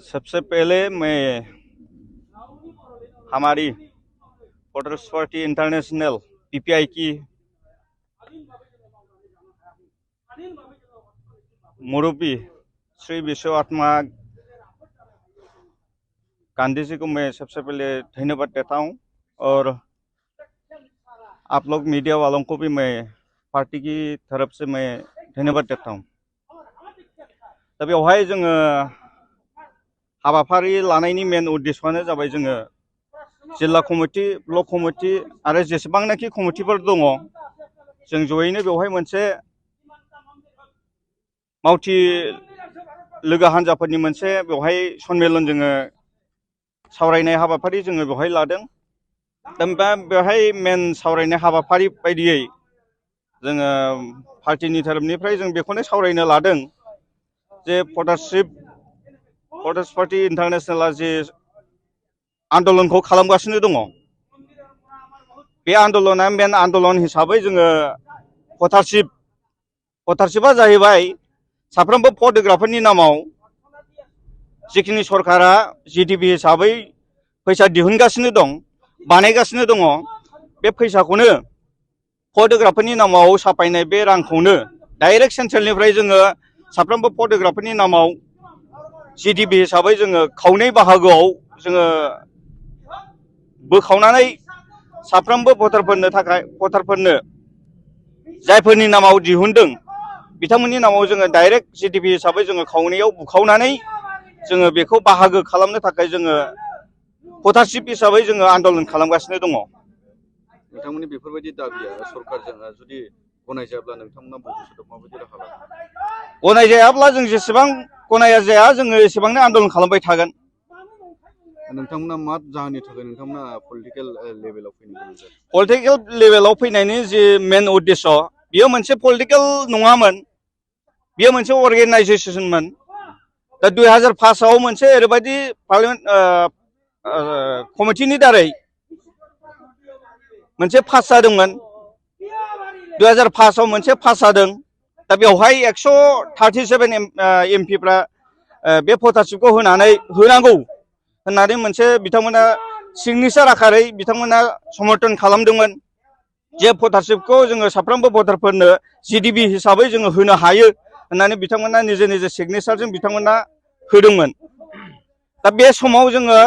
सबसे पहले मैं हमारी वोटर्स पार्टी इंटरनेशनल पीपीआई की मुरब्बी श्री विश्वात्मा गांधी जी को मैं सबसे पहले धन्यवाद देता हूं और आप लोग मीडिया वालों को भी मैं पार्टी की तरफ से मैं धन्यवाद देता हूं। दा बेवहाय जोङो हाबाफारि लानायनि मेन उद्देश्यआनो जाबाय जोङो जिल्ला कमिटि ब्लक कमिटि आरो जेसेबांनाखि कमिटिफोर दङ जों जयैनो बेवहाय मोनसे मावथि लोगो हान्जाफोरनि मोनसे बेवहाय सन्मेलन जोङो सावरायनाय हाबाफारि जोङो बेवहाय लादों। दा बेवहाय मेन सावरायनाय हाबाफारि बायदियै जोङो पार्टीनि तरफनिफ्राय जों बेखौनो सावरायनो लादों जे वोटार्स पार्टी इंटरनेशनल जे आन्दोलनखौ खालामगासिनो दङ बे आन्दोलना मेन आन्दोलन हिसाबै जोङो भटारशिपआ जाहैबाय साफ्रोमबो भट होग्राफोरनि नामाव जिखिनि सरकारा जीडीपी हिसाबै फैसा दिहुनगासिनो दं बानायगासिनो दङ बे फैसाखौनो भट होग्राफोरनि नामाव साफायनाय बे रांखौनो डाइरेक्ट सेन्ट्रेलनिफ्राय जोङो साफ्रोमबो भट होग्राफोरनि नामाव जीडीपी हिसाबै जोङो खावनै बाहागोआव जोङो बोखावनानै साफ्रोमबो भटारफोरनो जायफोरनि नामाव दिहुनदों बिथांमोननि नामाव जोङो डाइरेक्ट जीडीपी हिसाबै जोङो खावनैयाव बुखावनानै जोङो बेखौ बाहागो खालामनो थाखाय जोङो भटारशिप हिसाबै जोङो आन्दोलन खालामगासिनो दङ। नोंथांमोननि बेफोरबायदि दाबिया सरकारजों जुदि गनायजायाब्ला नोंथांमोना भबिष्यतआव माबायदि राहा लागोन? गनायजायाब्ला जों जेसेबां गनाया जाया जोङो एसेबांनो आन्दोलन खालामबाय थागोन। नोंथांमोना मा जाहोननि थाखाय नोंथांमोना पलिटिकेल लेभेलाव फैनो गोनां जादों? पलिटिकेल लेभेलाव फैनायनि जे मेन उद्देश्य बियो मोनसे पलिटिकेल नङामोन, बियो मोनसे अर्गेनाइजेसनमोन। दा 2005आव मोनसे ओरैबायदि पार्लियामेन्ट कमिटिनि दारै मोनसे पास जादोंमोन। 2005आव मोनसे पास जादों। दा बेवहाय 137 एमपिफ्रा बे भटारशिपखौ होनांगौ होननानै मोनसे बिथांमोना सिगनेचार आकारै बिथांमोना समर्थन खालामदोंमोन जे भटारशिपखौ जोङो साफ्रोमबो भटारफोरनो जीडीपी हिसाबै जोङो होनो हायो होननानै बिथांमोना निजे सिगनेचारजों बिथांमोना होदोंमोन। दा बे समाव जोङो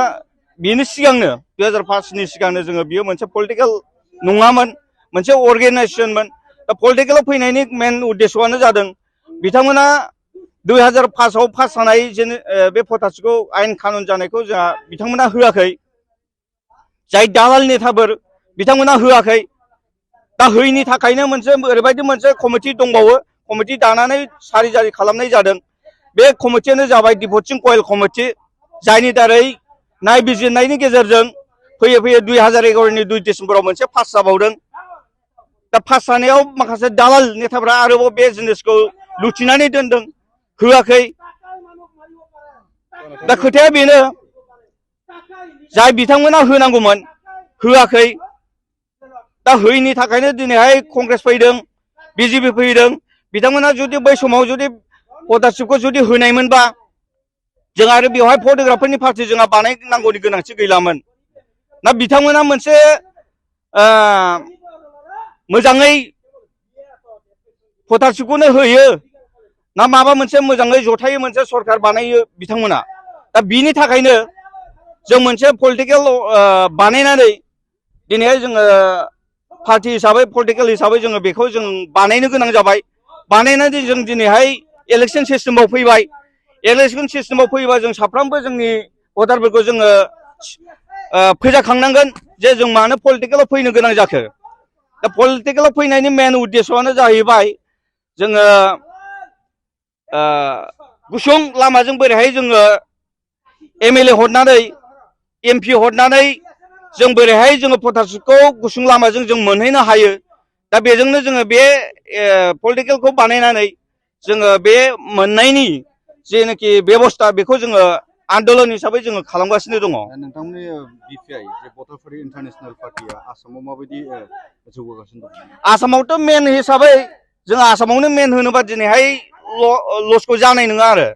बेनि सिगांनो 2005नि सिगांनो जोङो बियो मोनसे पलिटिकेल नङामोन, मोनसे अर्गेनाइजेसनमोन। दा पलिटिकेलाव फैनायनि मेन उद्देश्यआनो जादों बिथांमोना 2005आव पास जानाय बे भटारशिपखौ आयेन कानुन जानायखौ जोंहा बिथांमोना होआखै। जाय दालाल नेताफोर बिथांमोना होआखै। दा होयैनि थाखायनो मोनसे ओरैबायदि मोनसे कमिटि दंबावो, कमिटि दानानै सारि जारि खालामनाय जादों। बे कमिटियानो जाबाय डिभ'टिं क'इल कमिटि, जायनि दारै नायबिजिरनायनि गेजेरजों फैयै 2011नि 2 डिसेम्बराव मोनसे पास जाबावदों। दा पास जानायाव माखासे दालाल नेताफ्रा आरोबाव बे जिनिसखौ लुथिनानै दोनदों, होआखै। दा खोथाया बेनो जाय बिथांमोना होनांगौमोन होआखै। दा होयैनि थाखायनो दिनैहाय कंग्रेस फैदों, बीजेपी फैदों। बिथांमोना जुदि बै समाव जुदि भटारशिपखौ जुदि होनायमोनबा जों आरो बेवहाय भट होग्राफोरनि पार्टि जोंहा बानायनांगौनि गोनांथि गैलामोन। दा बिथांमोना मोनसे मोजाङै भटारशिपखौनो होयो ना माबा मोनसे मोजाङै जथायै मोनसे सरकार बानायो बिथांमोना। दा बिनि थाखायनो जों मोनसे पलिटिकेल बानायनानै दिनैहाय जोङो पार्टी हिसाबै पलिटिकेल हिसाबै जोङो बेखौ जों बानायनो गोनां जाबाय। बानायनानै जों दिनैहाय इलेक्शन सिस्टेमाव फैबाय। इलेक्शन सिस्टेमाव फैयोबा जों साफ्रोमबो जोंनि भटारफोरखौ जोङो फोजाखांनांगोन जे जों मानो पलिटिकेलाव फैनो गोनां जाखो। दा पलिटिकेलाव फैनायनि मेन उद्देश्यआनो जाहैबाय जोङो गुसुं लामाजों बोरैहाय जोङो एमएलए हरनानै एमपि हरनानै जों बोरैहाय जोङो भटारशिपखौ गुसुं लामाजों जों मोनहैनो हायो। दा बेजोंनो जोङो बे पलिटिकेलखौ बानायनानै जोङो बे मोननायनि जेनाखि बेबस्था बेखौ जोङो आन्दोलन हिसाबै जोङो खालामगासिनो दङ। नोंथांमोननि बिपिआइ जे भटारफोर इन्टारनेशनेल पार्टिया आसामाव माबायदि जौगागासिनो दं? आसामावथ' मेन हिसाबै जों आसामावनो मेन होनोबा दिनैहाय लसखौ जानाय नङा आरो।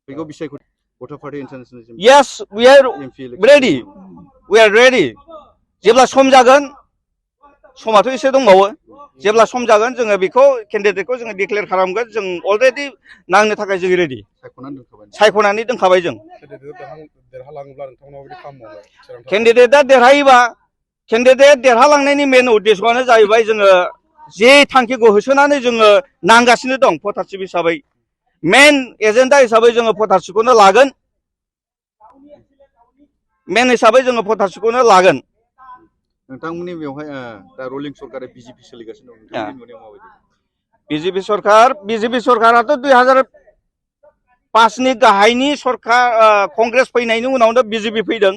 बेखौ बिसायख'थि भटार party international Yes, we are MP ready. We are ready. जेब्ला सम जागोन समाथ' एसे दंबावो जेब्ला सम जागोन जोङो बेखौ केन्डिडेटखौ जोङो डिक्लेयार खालामगोन जों अलरेडि नांनो थाखाय जों रेडि सायख'नानै दोनखाबाय जों केन्डिडेटआ देरहायोबा केन्डिडेट देरहालांनायनि मेन उद्देश्यआनो जाहैबाय जोङो जे थांखिखौ होसोनानै जोङो नांगासिनो दं भटारशिप हिसाबै मेन एजेन्डा हिसाबै जोङो भटारशिपखौनो लागोन मेन हिसाबै जोङो भटारशिपखौनो लागोन नोंथांमोननि बेवहाय दा रुलिं सरकारा बिजेपि सोलिगासिनो दं नोंथांमोननि नुनायाव माबायदि बिजेपि सरकाराथ' 2005नि गाहायनि सरकार कंग्रेस फैनायनि उनावनो बिजेपि फैदों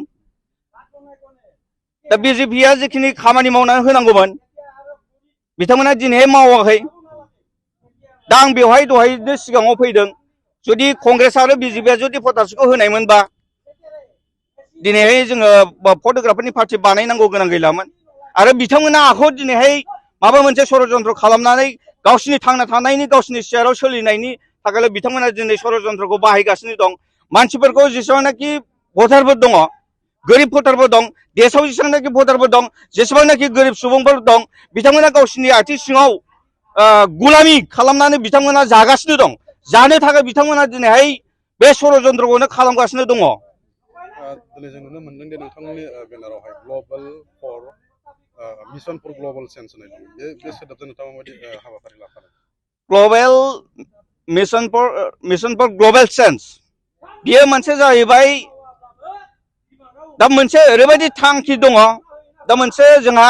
दा बिजेपिया जिखिनि खामानि मावनानै होनांगौमोन बिथांमोना दिनैहाय मावाखै दा आं बेवहाय दहायनो सिगाङाव फैदों जुदि कंग्रेस आरो बिजेपिया जुदि भटारशिपखौ होनायमोनबा दिनैहाय जोङो फट'ग्राफारनि पार्टि बानायनांगौ गोनां गैलामोन आरो बिथांमोना आखौ दिनैहाय माबा मोनसे षड़यन्त्र खालामनानै गावसिनि थांना थानायनि गावसिनि सियाराव सोलिनायनि थाखायल' बिथांमोना दिनै षड़यन्त्रखौ बाहायगासिनो दं मानसिफोरखौ जेसेबांनाखि भटारफोर दङ गोरिब भटारफोर दं देशआव जेसेबांनाखि भटारफोर दं जेसेबांनाखि गोरिब सुबुंफोर दं बिथांमोना गावसिनि आथिं सिङाव गुलामी खालामनानै बिथांमोना जागासिनो दं जानो थाखाय बिथांमोना दिनैहाय बे षड़यन्त्रखौनो खालामगासिनो दङ दिनै जों नुनो मोनदों दि नोंथांमोननि बेनारावहाय global for mission for global change होननाय दं बे सोदोबजों नोंथाङा माबायदि हाबाफारि लाफादों global mission for global change बियो मोनसे जाहैबाय दा मोनसे ओरैबायदि थांखि दङ दा मोनसे जोंहा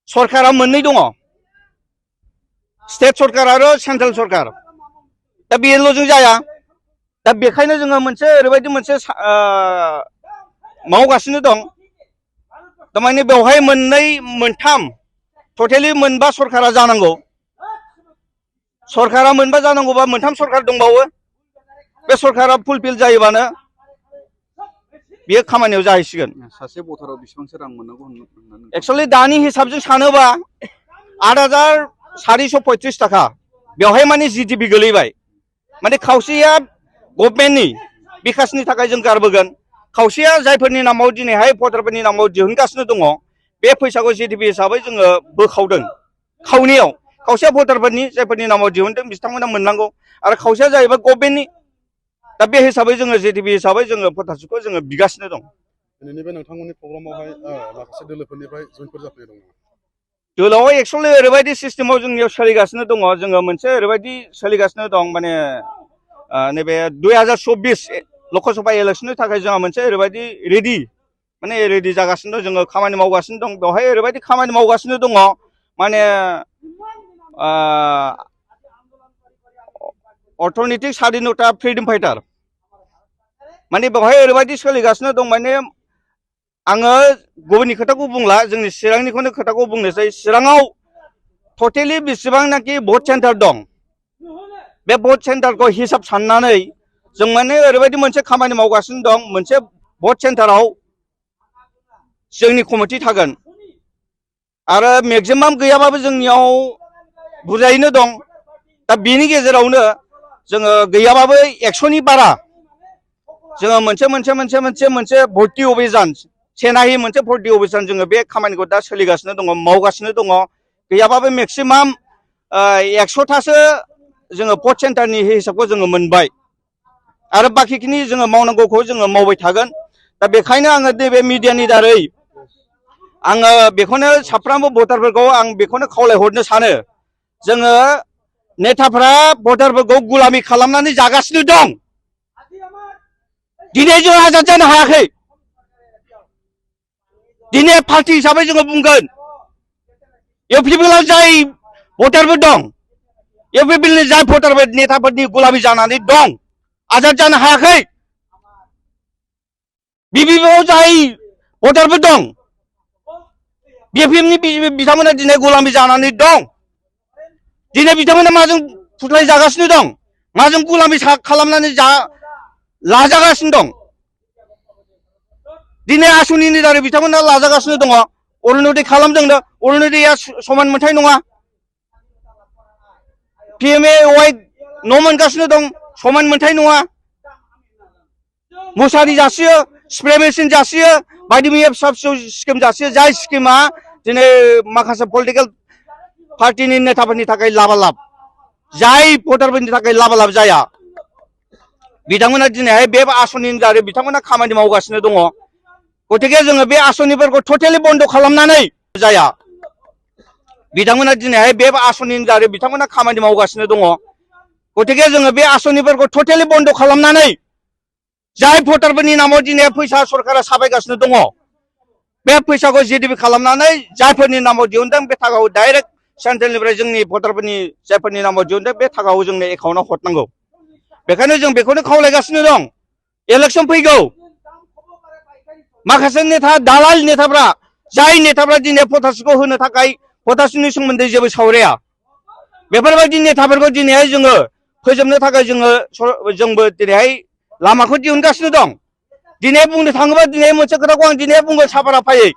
सरकारा मोननै दङ स्टेट सरकार आरो सेन्ट्रेल सरकार दा बेल'जों जाया दा बेखायनो जोङो मोनसे ओरैबायदि मोनसे मावगासिनो दं थारमाने बेवहाय मोनथाम टटेलि मोनबा सरकारा जानांगौ सरकारा मोनबा जानांगौबा मोनथाम सरकार दंबावो बे सरकारा फुलफिल जायोबानो बेयो खामानियाव जाहैसिगोन सासे भटाराव बेसेबांसो रां मोननांगौ होननानै एक्चुअलि दानि हिसाबजों सानोबा 8,435 थाखा बेवहाय माने जिडिपि गोलैबाय माने खावसेया गभर्नमेन्टनि बिकासनि थाखाय जों गारबोगोन खावसेया जायफोरनि नामाव दिनैहाय भटारफोरनि नामाव दिहुनगासिनो दङ बे फैसाखौ जिडिपि हिसाबै जोङो बोखावदों खावनैयाव खावसेया भटारफोरनि जायफोरनि नामाव दिहुनदों बिथांमोना मोननांगौ आरो खावसेया जाहैबाय गभर्नमेन्टनि दा बे हिसाबै जोङो जिडिपि हिसाबै जोङो भटारशिपखौ जोङो बिगासिनो दं दिनैनि बे नोंथांमोननि प्रग्रामावहाय माखासे दोलोफोरनिफ्राय जयनफोर जाफैनाय दङ दोलोआव एक्चुअलि ओरैबायदि सिस्टेमाव जोंनियाव सोलिगासिनो दङ जोङो मोनसे ओरैबायदि सोलिगासिनो दं माने नैबे 2024 लकसभा इलेक्सननि थाखाय जोंहा मोनसे ओरैबायदि रेडि जागासिनो दं जोङो खामानि मावगासिनो दं बेवहाय ओरैबायदि खामानि मावगासिनो दङ माने अर्थनैतिक स्वाधीनता फ्रिडम फाइटार माने बेवहाय ओरैबायदि सोलिगासिनो दं माने आङो गुबुननि खोथाखौ बुंला जोंनि चिरांनिखौनो खोथाखौ बुंनोसै चिराङाव टटेलि बेसेबांनाखि भट सेन्टार दं बे भट सेन्टारखौ हिसाब साननानै जों माने ओरैबायदि मोनसे खामानि मावगासिनो दं मोनसे भट सेन्टाराव जोंनि कमिटि थागोन आरो मेक्सिमाम गैयाबाबो जोंनियाव बुरजायैनो दं दा बेनि गेजेरावनो जोङो गैयाबाबो 100नि बारा जोङो मोनसे भर्ति अभियान सेनाहि मोनसे भर्ति अभियान जोङो बे खामानिखौ दा सोलिगासिनो दङ मावगासिनो दङ गैयाबाबो मेक्सिमाम 100थासो जोङो भट सेन्टारनि हिसाबखौ जोङो मोनबाय आरो बाखिखिनि जोङो मावनांगौखौ जोङो मावबाय थागोन दा बेखायनो आङो नैबे मिडियानि दारै आङो बेखौनो साफ्रोमबो भटारफोरखौ आं बेखौनो खावलायहरनो सानो जोङो नेताफ्रा भटारफोरखौ गुलामी खालामनानै जागासिनो दं दिनै जों आजाद जानो हायाखै दिनै पार्टि हिसाबै जोङो बुंगोन इउपिपिएलआव जाय भटारफोर दं इउपिपिएलनि जाय भटारफोर नेताफोरनि गुलामी जानानै दं आजाद जानो हायाखै बिपिपिआव जाय भटारफोर दं बिपिएमनि बिथांमोना दिनै गुलामी जानानै दं दिनै बिथांमोना माजों फुस्लाय जागासिनो दं माजों गुलामी खालामनानै लाजागासिनो दं दिनै आसुनिनि दारै बिथांमोना लाजागासिनो दङ अरुण'दय खालामदोंनो अरुण'दयआ समान मोनथाय नङा पिएमए वाइ न' मोनगासिनो दं समान मोनथाय नङा मुसारि जासियो स्प्रे मेसिन जासियो बायदि मैया फिसा फिसौ स्किम जासियो जाय स्किमा दिनै माखासे पलिटिकेल पार्टिनि नेताफोरनि थाखाय लाबालाब जाय भटारफोरनि थाखाय लाबालाब जाया बिथांमोना दिनैहाय बे आसनिनि दारै बिथांमोना खामानि मावगासिनो दङ गतिके जोङो बे आसनिफोरखौ टटेलि बन्द खालामनानै जाया बिथांमोना दिनैहाय बे आसनिनि दारै बिथांमोना खामानि मावगासिनो दङ गतिके जोङो बे आसनिफोरखौ टटेलि बन्द खालामनानै जाय भटारफोरनि नामाव दिनै फैसा सरकारा साबायगासिनो दङ बे फैसाखौ जिडिपि खालामनानै जायफोरनि नामाव दिहुनदों बे थाखाखौ डाइरेक्ट सेन्ट्रेलनिफ्राय जोंनि भटारफोरनि जायफोरनि नामाव दिहुनदों बे थाखाखौ जोंनो एकाउन्टआव हरनांगौ बेखायनो जों बेखौनो खावलायगासिनो दं इलेक्सन फैगौ माखासे नेता दालाल नेताफ्रा जाय नेताफ्रा दिनै भटारसखौ होनो थाखाय भटारसनि सोमोन्दै जेबो सावराया बेफोरबायदि नेताफोरखौ दिनैहाय जोङो फोजोबनो थाखाय जोंबो दिनैहाय लामाखौ दिहुनगासिनो दं दिनै बुंनो थाङोबा दिनै मोनसे खोथाखौ आं दिनै बुंगोन साफारा फायै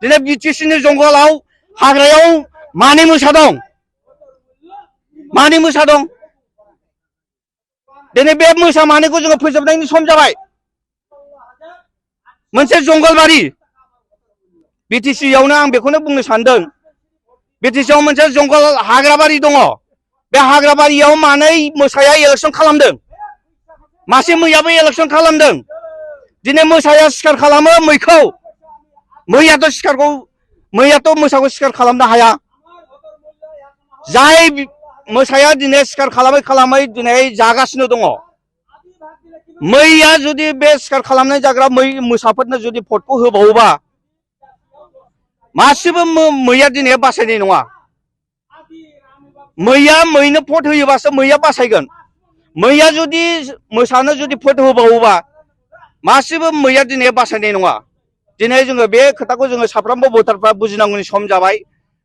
दिनै बिटिसिनि जंगलाव हाग्रायाव मानै मोसा दं मानै मोसा दं दिनै बे मोसा मानैखौ जोङो फोजोबनायनि सम जाबाय मोनसे जंगलबारि बिटिसियावनो आं बेखौनो बुंनो सानदों बिटिसियाव मोनसे जंगल हाग्राबारि दङ बे हाग्राबारियाव मानै मोसाया इलेक्सन खालामदों मासे मैयाबो इलेक्सन खालामदों दिनै मोसाया सिखार खालामो मैखौ मैयाथ' मोसाखौ सिखार खालामनो हाया जाय मोसाया दिनै सिखार खालामै दिनै जागासिनो दङ मैया जुदि बे सिखार खालामनाय जाग्रा मोसाफोरनो जुदि भटखौ होबावोबा मासेबो मैया दिनै बासायनाय नङा मैया मैनो भट होयोबासो मैया बासायगोन मैया जुदि मोसानो जुदि भट होबावोबा मासेबो मैया दिनै बासायनाय नङा दिनै जोङो बे खोथाखौ जोङो साफ्रोमबो भटारफ्रा बुजिनांगौनि सम जाबाय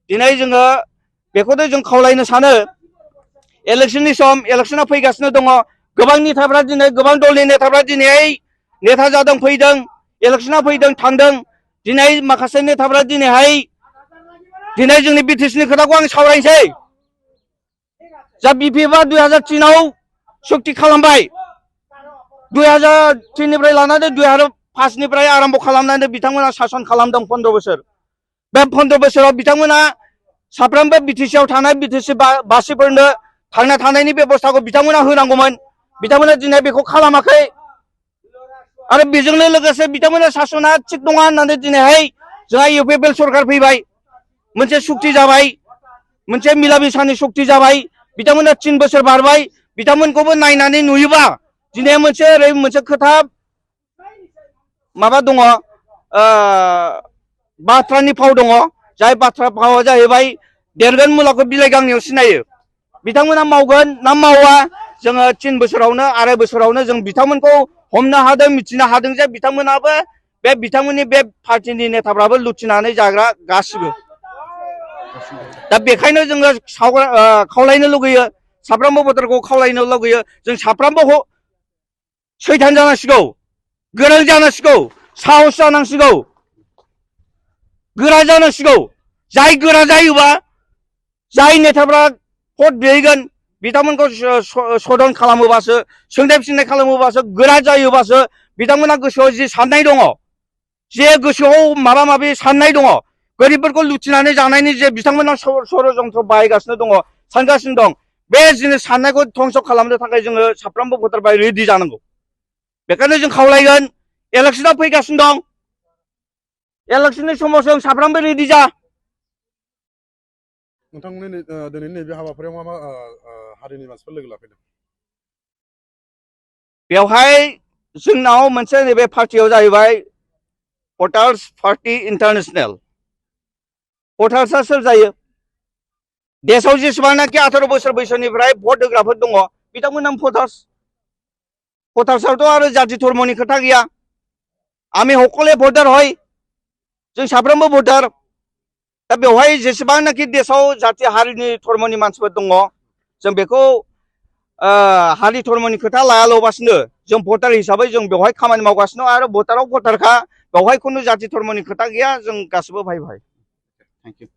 दिनै जोङो बेखौनो जों खावलायनो सानो इलेक्सननि सम इलेक्सना फैगासिनो दङ गोबां नेताफ्रा दिनै गोबां दलनि नेताफ्रा दिनै नेता जादों फैदों इलेक्सना फैदों थांदों दिनै माखासे नेताफ्रा दिनै जोंनि बिटिसिनि खोथाखौ आं सावरायनोसै जा बिपिएफआ 2003आव सुक्ति खालामबाय 2003निफ्राय लानानै 2005निफ्राय आरम्भ खालामनानै बिथांमोना सासन खालामदों 15 बोसोर बे 15 बोसोराव बिथांमोना साफ्रोमबो बिटिसिआव थानाय बिटिसि बासिफोरनो थांना थानायनि बेबस्थाखौ बिथांमोना होनांगौमोन बिथांमोना दिनै बेखौ खालामाखै आरो बेजोंनो लोगोसे बिथांमोना सासना थिग नङा होननानै दिनैहाय जोंहा इउपिपिएल सरकार फैबाय मोनसे सुक्ति जाबाय मोनसे मिला मिसानि सुक्ति जाबाय बिथांमोना 3 बोसोर बारबाय बिथांमोनखौबो नायनानै नुयोबा दिनै मोनसे खोथा माबा दङ बाथ्रानि फाव दङ जाय बाथ्रा फावा जाहैबाय देरगोन मुलाखौ बिलाइ गांनैयाव सिनायो बिथांमोना मावगोन ना मावा जोङो 3 बोसोरावनो आराय बोसोरावनो जों बिथांमोनखौ हमनो हादों मिथिनो हादों जे बिथांमोनाबो बिथांमोननि बे पार्टिनि नेताफ्राबो लुथिनानै जाग्रा गासिबो दा बेखायनो जोङो खावलायनो लुगैयो साफ्रोमबो भटारखौ खावलायनो लुगैयो जों साफ्रोमबो सैथान जानांसिगौ गोरों जानांसिगौ साहस जानांसिगौ गोरा जानांसिगौ जाय गोरा जायोबा जाय नेताफ्रा भट बिहैगोन बिथांमोनखौ सदन खालामोबासो सोंनाय फिननाय खालामोबासो गोरा जायोबासो बिथांमोना गोसोआव जि साननाय दङ जे गोसोआव माबा माबि साननाय दङ गोरिबफोरखौ लुथिनानै जानायनि जे बिथांमोना षड़यन्त्र बाहायगासिनो दङ सानगासिनो दं बे जिनिस साननायखौ धंस खालामनो थाखाय जोङो साफ्रोमबो भटारफ्रा रेडि जानांगौ बेखायनो जों खावलायगोन इलेक्सना फैगासिनो दं इलेक्सननि समाव जों साफ्रोमबो रेडि जा नोंथांमोननि दिनैनि नैबे हाबाफारियाव मा मा हारिनि मानसिफोर लोगो लाफैदों बेवहाय जोंनाव मोनसे नैबे पार्टियाव जाहैबाय भटार्स पार्टी इन्टारनेशनेल भटार्सआ सोर जायो देशआव जेसेबांनाखि 18 बोसोर बैसोनिफ्राय भट होग्राफोर दङ बिथांमोना भटार्सआवथ' आरो जाति धर्मनि खोथा गैया आमी हकले भटार হয় जों साफ्रोमबो भटार दा बेवहाय जेसेबांनाखि देशआव जाति हारिनि धर्मनि मानसिफोर दङ जों बेखौ हारि धर्मनि खोथा लायालाबासिनो जों भटार हिसाबै जों बेवहाय खामानि मावगासिनो आरो भटाराव भटारखा बेवहाय खुनु जाति धर्मनि खोथा गैया जों गासिबो भाइ भाइ थेंक इउ